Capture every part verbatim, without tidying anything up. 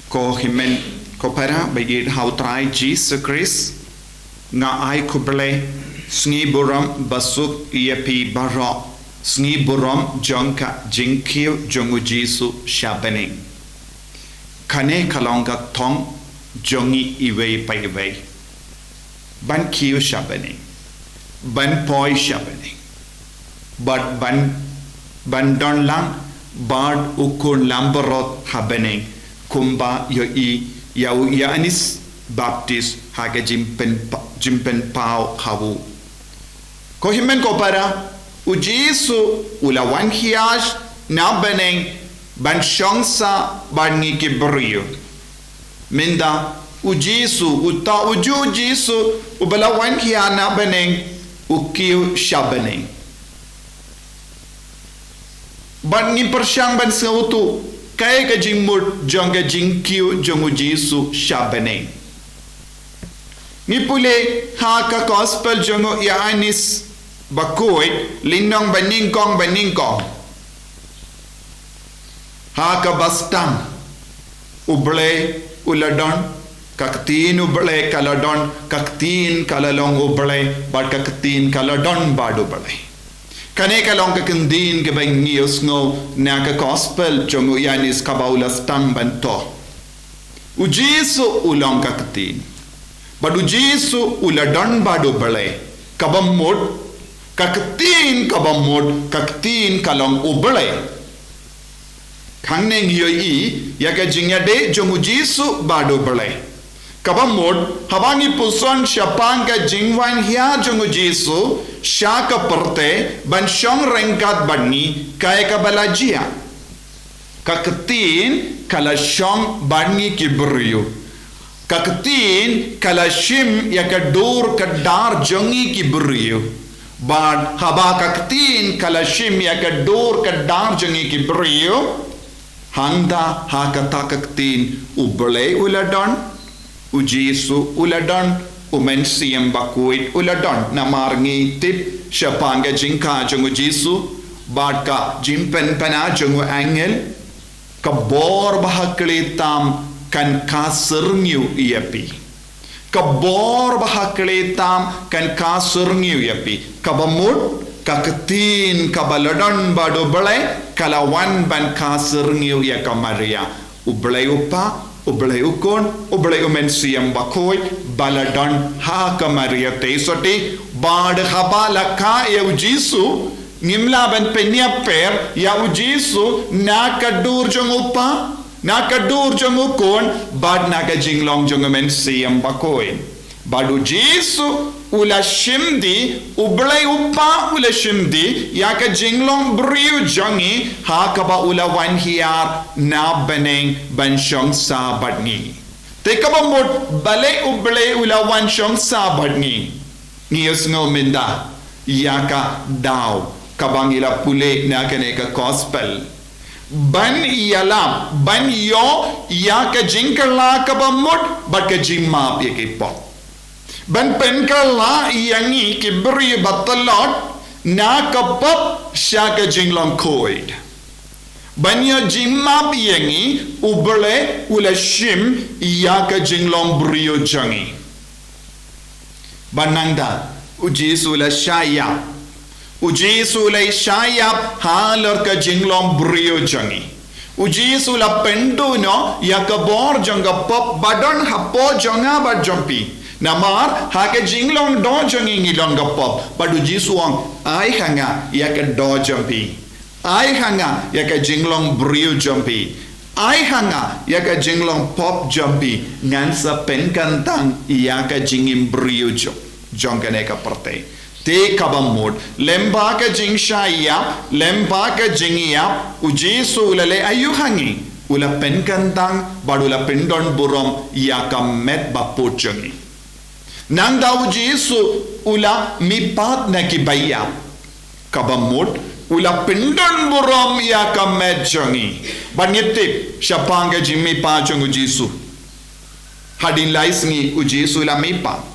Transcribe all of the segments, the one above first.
Ko hynmen ko para ba ïeit ha u Trai Jisu Khrist, nga ai khublei, sngi burom basuk ïa phi baroh, sngi burom jong ka jingkiew jong u Jisu sha bneng. Kane ka long ka thong jong ngi iwei pa iwei. Ban kiew sha bneng, ban poi sha bneng, bad ban, ban don lang bad u Khun langbrot ha bneng, kumba ïohi ïa u Ïoannis Baptist ha ka jingpynpa-, jingpynpaw ha u. Ko hynmen ko para, u Jisu u la wan hiar na bneng ban shong sah bad ngi ki briew. Mynta u Jisu, uta uju u Jisu uba la wan hiar na bneng, u kiew sha bneng. Bad ngi pyrshang ban sngewthuh kaei ka jingmut jong ka jingkiew jong u Jisu sha bneng. Ngi pule ha ka Gospel jong u Ïoannis Bakhuid, lynnong banyngkong banyngkong. Ha kaba sdang U Blei u la don, ka ktien U Blei ka la don, ka ktien ka la long U Blei, bad ka ktien ka la don bad U Blei. Kane ka long ka kyntien kaba ngi ïohsngew na ka Gospel jong u Ïoannis kaba u la sdang ban thoh. U Jisu u long ka ktien. Bad u Jisu u la don bad U Blei. Kaba mut, ka ktien kaba mut, ka ktien ka long U Blei. Hangne ngi ïohi ïa ka jingïadei jong u Jisu bad U Blei. Kaba mut, haba ngi puson shaphang ka jingwan hiar jong u Jisu sha ka pyrthei ban shong ryngkat bad ngi, kaei kaba la jia? Ka ktien ka la shong bad ngi ki briew. Ka ktien ka la shim ïa ka dur ka dar jong ngi ki briew. Bad haba ka ktien ka la shim ïa ka dur ka dar jong ngi ki briew, hangta ha kata ka ktien U Blei u la don, u Jisu u la don, u Mynsiem Bakhuid u la don. Namar ngi tip shaphang ka jingkha jong u Jisu bad ka jingpynpaw jong u angel, ka bor ba ha khlieh tam kan kha syrngiew ïa phi. Ka bor ba ha khlieh tam kan kha syrngiew ïa phi. Kaba mut, ka ktien kaba la don bad U Blei ka la wan ban kha syrngiew ïa ka Maria. U Blei U Kpa, U Blei U Khun, U Blei U Mynsiem Bakhuid ba la don ha ka Maria Theisotti. Bad haba la kha ïa u Jisu, ngim lah ban pynïapher ïa u Jisu na ka dur jong U Kpa, na ka dur jong U Khun, bad na ka jinglong jong U Mynsiem Bakhuid. Bad u Jisu u la shim die, U Blei U Kpa u la shim die ïa ka jinglong briew jong ngi ha kaba u la wan hiar na bneng ban shong sah bad ngi. Te kaba mut, balei U Blei u la wan shong sah bad ngi? Ngi ïohsngew mynta ïa ka daw kaba ngi la pule na kane ka Gospel. Ban ïalap, ban ïoh ïa ka jingkylla kaba mut bad ka jingmap ïa ki pop. Ban pynkylla ïa ngi ki briew ba tlot na ka pop sha ka jinglong khuid. Ban ïoh jingmap ïa ngi, U Blei u la shim ïa ka jinglong briew jong ngi. Bad nangta, u Jisu u la shah ïap. U Jisu u la shah ïap halor ka jinglong briew jong ngi. U Jisu u la pynduh noh ïa ka bor jong ka pop ba don hapoh jong nga bad jong phi. Namar ha ka jinglong doh jong ngi ngi long ka pop. Bad u Jisu u ong, ai ha nga ïa ka doh jong phi. Ai ha nga ïa ka jinglong briew jong phi. Ai ha nga ïa ka jinglong pop jong phi. Ngan sa pynkyntang ïa ka jingim briew jong, jong kane ka pyrthei. Te kaba mut, lyngba ka jingshah ïap, lyngba ka jingïap, u Jisu u la leh aïu ha ngi? U la pynkyntang bad u la pyndonburom ïa ka met ba pud jong ngi. Nangta u Jisu u la mihpat na ki ba ïap. Kaba mut, u la pyndonburom ïa ka met jong ngi. Bad ngi tip shaphang ka jingmihpat jong u Jisu. Hadien lai sngi u Jisu u la mihpat.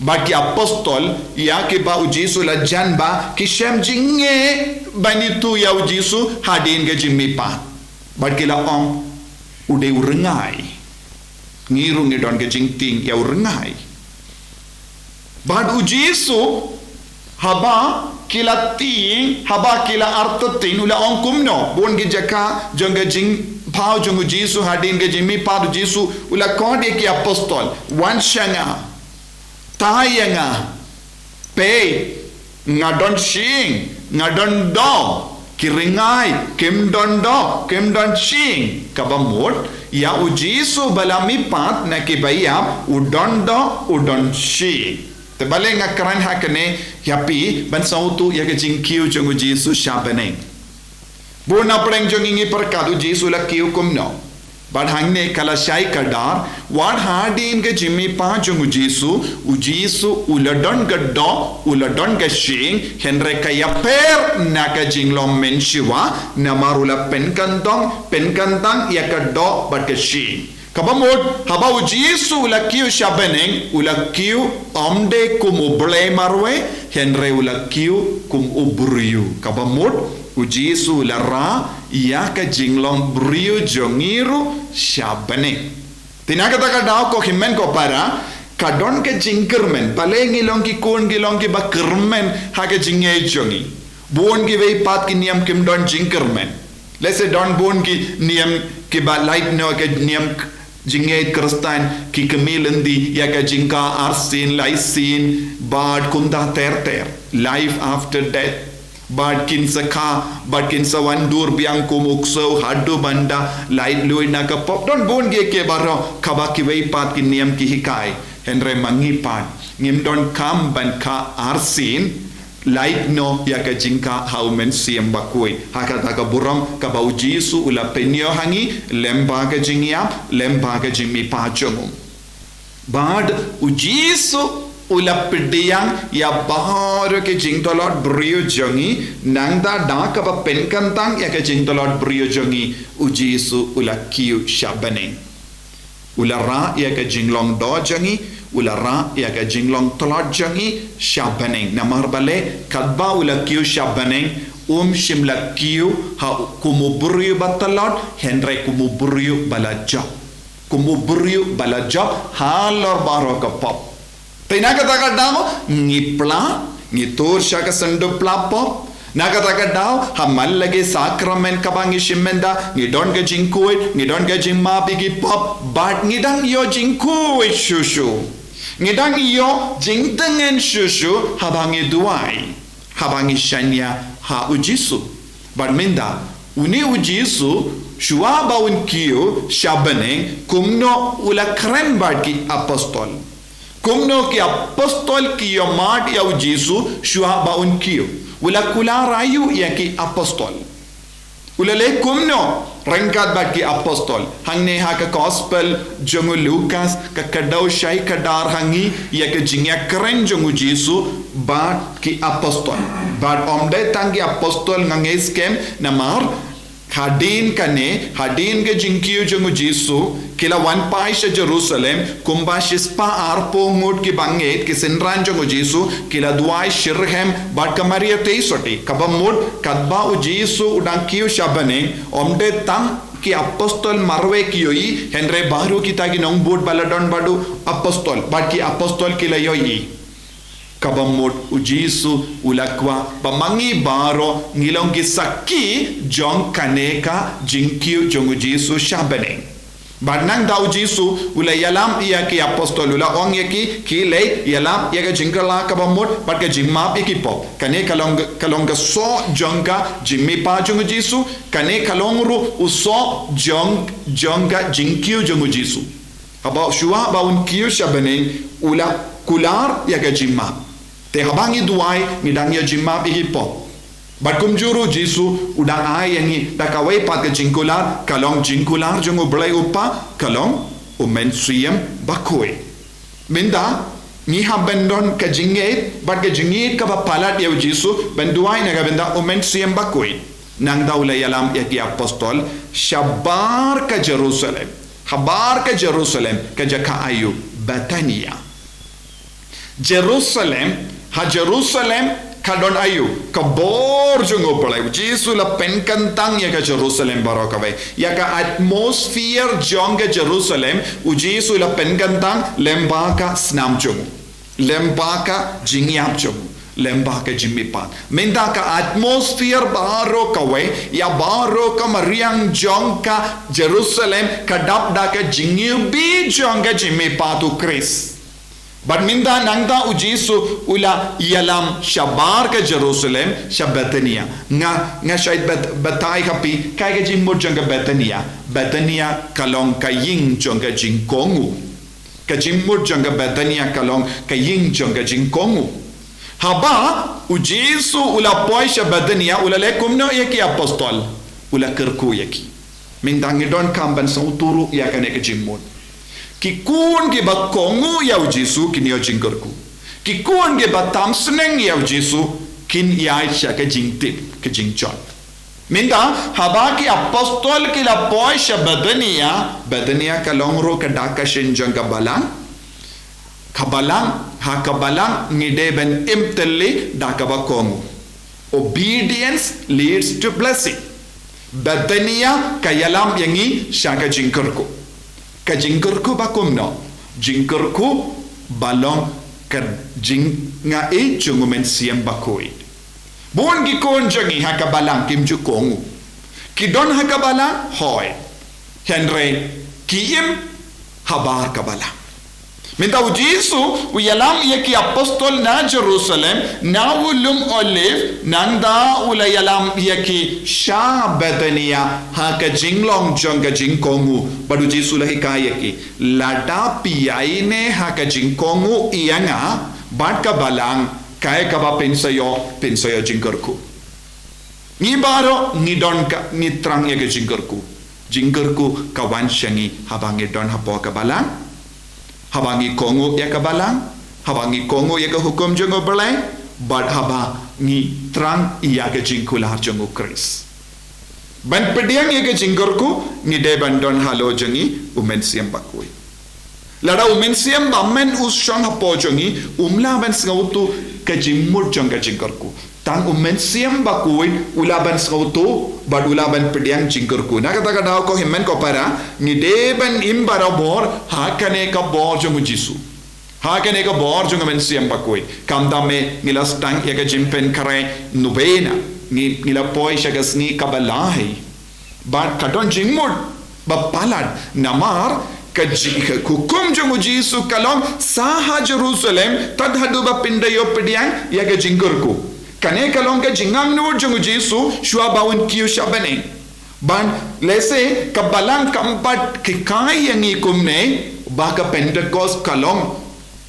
Bad ki apostol ïa kiba u Jisu u la jan bha ki shem jingeh ban ïathuh ïa u Jisu hadien ka jingmihpat. Bad ki la ong, U dei u rngai. Ngi ruh ngi don ka jingtieng ïa u rngai. Bad u Jisu, haba ki la tieng, haba ki la artatien, u la ong kumno, bun ki jaka jong ka jingphaw jong u Jisu, hadien ka jingmihpat u Jisu, u la khot ïa ki apostol, wan sha nga, tai ïa nga, peit, nga don shyieng, nga don doh, ki rngai, kim don doh, kim don shyieng. Kaba mut, ïa u Jisu ba la mihpat na kiba ïap, u don doh, u don shyieng. Te balei nga kren ha kane ïa phi, ban sngewthuh ïa ka jingkiew jong u Jisu sha bneng. Bun na pdeng jong ngi ngi pyrkhat u Jisu la kiew kumno. Bad hangne ka la shai kdar, wat hadien ka jingmihpat jong u Jisu, u Jisu u la don ka doh, u la don ka shyieng, hynrei ka ïapher na ka jinglong mynshuwa, namar u la pynkyntang, pynkyntang ïa ka doh bad ka shyieng. Kaba mut, haba u Jisu u la kiew sha bneng, u la kiew ym dei kum u Blei marwei, hynrei u la kiew kum u briew. Kaba mut, u Jisu u la rah ïa ka jinglong briew jong ngi ruh sha bneng. Te na kata ka daw ko hynmen ko para, ka don ka jingkyrmen, balei ngi long ki khun, ngi long kiba kyrmen ha ka jingngeit jong ngi. Bun kiwei pat ki niam kim don jingkyrmen. Lehse don bun ki niam kiba lait noh ka niam k-, jingngeit Khristan, ki kmie lynti ïa ka jingkha arsien, laisien, bad kumta ter ter. Life after death. Bad kin sa kha, bad kin sa wan dur biang kum u ksew haduh ban da laitluid na ka pop. Don bun kiei kiei baroh kaba kiwei pat ki niam ki hikai. Hynrei ma ngi pat, ngim donkam ban kha arsien, lait noh ïa ka jingkha ha u Mynsiem Bakhuid. Ha kata ka burom kaba u Jisu u la pynïoh ha ngi, lyngba ka jingïap, lyngba ka jingmihpat jong u. Bad u Jisu u la pdiang ïa baroh ki jingtlot briew jong ngi, nangta da kaba pynkyntang ïa ka jingtlot briew jong ngi, u Jisu u la kiew sha bneng. U la rah ïa ka jinglong doh jong ngi, u la rah ïa ka jinglong tlot jong ngi, sha bneng. Namar balei, katba u la kiew sha bneng, um shym la kiew ha kum u briew ba tlot, hynrei kum u briew ba la jop. Kum u briew ba la jop halor baroh ka pop. Te na kata ka daw, ngi pla, ngi tur sha ka synduk pla pop. Na kata ka daw, ha man la ki sakramen kaba ngi shim mynta, ngi don ka jingkhuid, ngi don ka jingmap ïa ki pop, bad ngi dang ïoh jingkhuid shuh shuh. Ngi dang ïoh jingtngen shuh shuh, haba ngi duwai, haba ngi shaniah ha u Jisu. Bad mynta, une u Jisu, shuwa ba un kiew sha bneng, kumno u la kren bad ki apostol. Kumno ki apostol ki ïohmad ïa u Jisu, shuwa ba un kiew. U la kular aïu ïa ki apostol. U la leh kumno ryngkat bad ki apostol. Hangne ha ka gospel jong u Lukas, ka kdew shai kdar ha ngi ïa ka jingïakren jong u Jisu bad ki apostol. Bad ym dei tang ki apostol, nga ngeit skhem, namar hadien kane, hadien ka jingkiew jong u Jisu, ki la wan phai sha Jerusalem, kumba shispah arphew ngut kiba ngeit, ki synran jong u Jisu, ki la duwai shitrhem bad ka Maria Theisotti. Kaba mut, katba u Jisu u dang kiew sha bneng, ym dei tang ki apostol marwei ki ïohi, hynrei baroh kita ki nongbud ba la don bad u apostol, bad ki apostol ki la ïohi. Kaba mut u Jisu u la kwah ba ma ngi baroh ngi long ki sakhi jong kane ka jingkiew jong u Jisu sha bneng. Bad nangta u Jisu u la ïalam ïa ki apostol, u la ong ïa ki, khie leit ïalap ïa ka jingkylla kaba mut bad ka jingmap ïa ki pop. Kane ka long, ka long ka soh jong ka jingmihpat jong u Jisu, kane ka long ruh u soh jong, jong ka jingkiew jong u Jisu. Haba shuwa ba un kiew sha bneng, u la kular ïa ka jingmap. Te haba ngi duwai, ngi dang ïoh jingmap ïa ki pop. Bad kumjuh ruh u Jisu u dang ai ïa ngi da kawei pat ka jingkular, ka long jingkular jong u Blei u Kpa, ka long u Mynsiem Bakhuid. Mynta ngi hap ban don ka jingngeit bad ka jingngeit kaba palat ïa u Jisu, ban duwai na ka bynta u Mynsiem Bakhuid. Nangta u la ïalam ïa ki apostol shabar ka Jerusalem. Habar ka Jerusalem, ka jaka aïu? Bethania. Jerusalem, ha Jerusalem, Ka don aïu, ka bor jong U Blei. U Jisu u la pynkyntang ïa ka Jerusalem baroh kawei. Ïa ka atmosphere jong ka Jerusalem, U Jisu u la pynkyntang lyngba ka snam jong u, lyngba ka jingïap jong u, lyngba ka jingmihpat. Mynta ka atmosphere baroh kawei, ïa baroh ka mariang jong ka Jerusalem, ka dap da ka jingiwbih jong ka jingmihpat U Khrist. Bad mynta nangta U Jisu u la ïalam shabar ka Jerusalem, sha Bethania. Nga, nga shait bat-, batai ha phi, kaei ka jingmut jong ka Bethania. Bethania ka long ka ïing jong ka jingkohnguh. Ka jingmut jong ka Bethania ka long ka ïing jong ka jingkohnguh. Haba U Jisu u la poi sha Bethania, u la leh kumno ïa ki apostol? U la kyrkhu ïa ki. Mynta ngi donkam ban sngewthuh ruh ïa kane ka jingmut. Ki khun kiba kohnguh ïa U Jisu kin ïoh jingkyrkhu. Ki khun kiba tam sneng ïa U Jisu kin ïaid sha ka jingtip, ka jingjot. Mynta, haba ki apostol ki la poi sha Bethania, Bethania ka long ruh ka dak ka shin jong ka balang. Ka balang, ha ka balang ngi dei ban im tylli da kaba kohnguh. Obedience leads to blessing. Bethania ka ïalam ïa ngi sha ka jingkyrkhu. Ka jingkyrkhu ba kumno? Jingkyrkhu ba long ka jingïeit jong U Mynsiem Bakhuid. Bun ki khun jong ngi ha ka balang kim ju kohnguh. Ki don ha ka balang, hooid. Hynrei ki im habar ka balang. Mynta U Jisu u ïalam ïa ki apostol na Jerusalem, na u lum Olive, nangta u la ïalam ïa ki sha Bethania, ha ka jinglong jong ka jingkohnguh, bad U Jisu u la hikai ïa ki. Lada phi ïaineh ha ka jingkohnguh ïa nga bad ka balang, kaei kaba phin sa ïoh, phin sa ïoh jingkyrkhu. Ngi baroh ngi don ka, ngi thrang ïa ka jingkyrkhu. Jingkyrkhu ka wan sha ngi haba ngi don hapoh ka balang, haba ngi kohnguh ïa ka balang, haba ngi kohnguh ïa ka hukum jong U Blei, bad haba ngi thrang ïa ka jingkular jong U Khrist. Ban pdiang ïa ka jingkyrkhu, ngi dei ban don halor jong ngi U Mynsiem Bakhuid. Lada U Mynsiem Bymman u shong hapoh jong ngi, um lah ban sngewthuh ka jingmut jong ka jingkyrkhu. Tang U Mynsiem Bakhuid u lah ban sngewthuh bad u lah ban pdiang jingkyrkhu. Na kata ka daw, ko hynmen ko para, ngi dei ban im barabor ha kane ka bor jong U Jisu. Ha kane ka bor jong U Mynsiem Bakhuid. Khamtam eh ngi la sdang ïa ka jingpynkhreh novena, ngi, ngi la poi sha ka sngi kaba lai. Bad ka don jingmut ba palat, namar ka ji-, ka hukum jong U Jisu ka long, sa ha Jerusalem tad haduh ba phin da ïoh pdiang ïa ka jingkyrkhu. Kane ka long ka jingangnud jong U Jisu shuwa ba un kiew sha bneng. Bad lehse ka balang kam pat hikai ïa ngi kumne, ba ka Pentekost ka long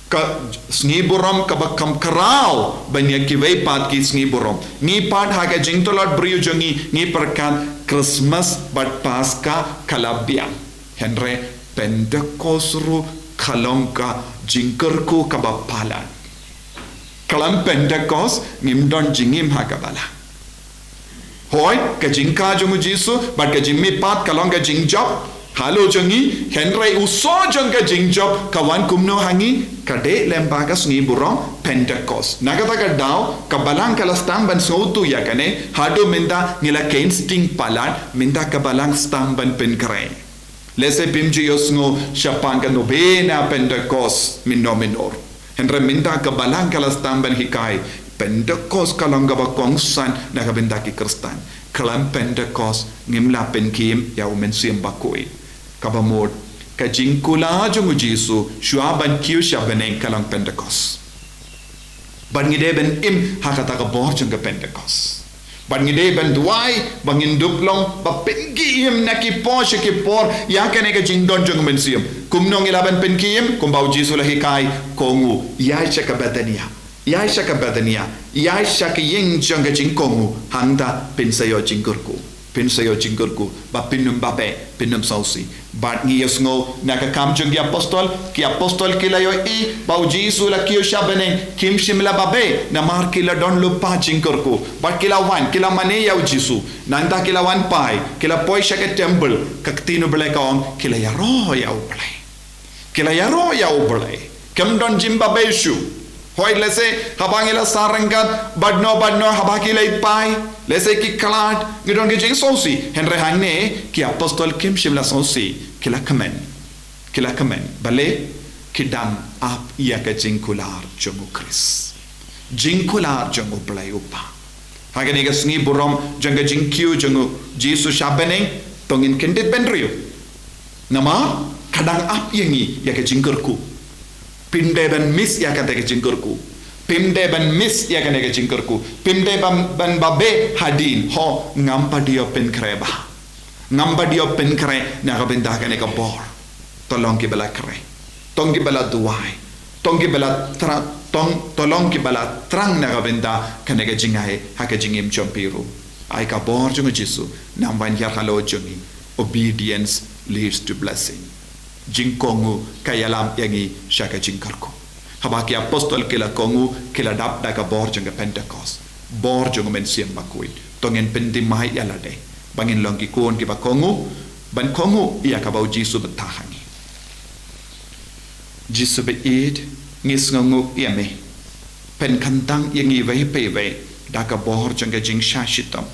ka sngi burom kaba kham khraw ban ïa kiwei pat ki sngi burom. Ngi pat ha ka jingtlot briew jong ngi, ngi pyrkhat Christmas bad Paska ka la biang. Hynrei Pentekost ruh ka long ka jingkyrkhu kaba palat. Khlem Pentekost ngim don jingim ha ka balang. Hooid, ka jingkha jong U Jisu bad ka jingmihpat ka long ka jingjop halor jong ngi, hynrei u soh jong ka jingjop ka wan kumno ha ngi? Ka dei lyngba ka sngi burom Pentekost. Na kata ka daw, ka balang ka la sdang ban sngewthuh ïa kane, haduh mynta ngi la kheiñ sting palat, mynta ka balang sdang ban pynkhreh. Lehse phim ju ïohsngew shaphang ka novena Pentekost mynno mynno ruh. Hynrei mynta ka balang ka la sdang ban hikai, Pentekost ka long kaba kongsan na ka bynta ki Khristan. Khlem Pentekost ngim lah pynkhie ïa U Mynsiem Bakhuid. Kaba mut, ka jingkular jong U Jisu shuwa ban kiew sha bneng ka long Pentekost. Bad ngi dei ban im ha kata ka bor jong ka Pentekost. Bad ngi dei ban duwai ba ngin dup long ba pynkhie im na ki por sha ki por ïa kane ka jingdon jong U Mynsiem. Kumno ngi lah ban pynkhie im? Kumba U Jisu u la hikai, kohnguh, ïaid sha ka Bethania. Ïaid sha ka Bethania. Ïaid sha ka ïing jong ka jingkohnguh, hangta phin sa ïoh jingkyrkhu. Phin sa ïoh jingkyrkhu, ba phin ym babe, phin ym sngewsih. Bad ngi ïohsngew na ka Kam jong ki Apostol, ki apostol ki la ïohi ba U Jisu u la kiew sha bneng, kim shym la babe, namar ki la don lypa jingkyrkhu. Bad ki la wan, ki la mane ïa U Jisu. Nangta ki la wan phai, ki la poi sha ka temple, ka ktien U Blei ka ong, ki la ïaroh ïa U Blei. Ki la ïaroh ïa U Blei. Kim don jingbabe shuh. Hooid, lehse haba ngi la sah ryngkat bad no bad no, haba ki la ïapai, lehse ki khlad, ngi don ki jingsngewsih. Hynrei hangne ki apostol kim shym la sngewsih, ki la kmen. Ki la kmen. Balei? Ki dang ap ïa ka jingkular jong U Khrist, jingkular jong U Blei U Kpa. Ha kane ka sngi burom jong ka jingkiew jong U Jisu sha bneng, to ngin kyndit bynriew. Namar ka dang ap ïa ngi ïa ka jingkyrkhu. Phim dei ban miss ïa kata ka jingkyrkhu. Phim dei ban miss ïa kane ka jingkyrkhu. Phim dei ban, ban ba beh hadien. Ho, ngam pat ïoh pynkhreh bha. Ngam pat ïoh pynkhreh na ka bynta kane ka bor. To long kiba la khreh. To long kiba la duwai. To long kiba la tra-, to long, to long kiba la thrang na ka bynta kane ka jingai ha ka jingim jong phi ruh. Ai ka bor jong U Jisu nang ban ïar halor jong ngi. Obedience leads to blessing. Jingkohnguh ka ïalam ïa ngi sha ka jingkyrkhu. Haba ki apostol ki la kohnguh, ki la dap da ka bor jong ka Pentekost. Bor jong U Mynsiem Bakhuid. To ngin pynthymmai ïa lade ba ngin long ki khun kiba kohnguh, ban kohnguh ïa kaba U Jisu bthah ha ngi. Jisu baieit, ngi sngewnguh ïa me. Pynkyntang ïa ngi iwei pa iwei da ka bor jong ka jingshah shitom,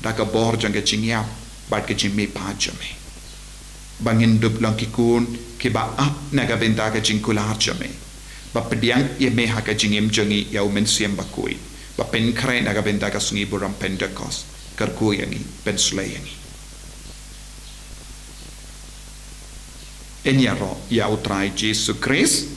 da ka bor jong ka jingïap bad ka jingmihpat jong me. Ba ngin dup long ki khun kiba ap na ka bynta ka jingkular jong me. Ba pdiang ïa me ha ka jingim jong ngi ïa U Mynsiem Bakhuid. Ba pynkhreh na ka bynta ka sngi burom Pentekost. Kyrkhu ïa ngi, pynshlei ïa ngi. Ngin ïaroh ïa U Trai Jisu Khrist.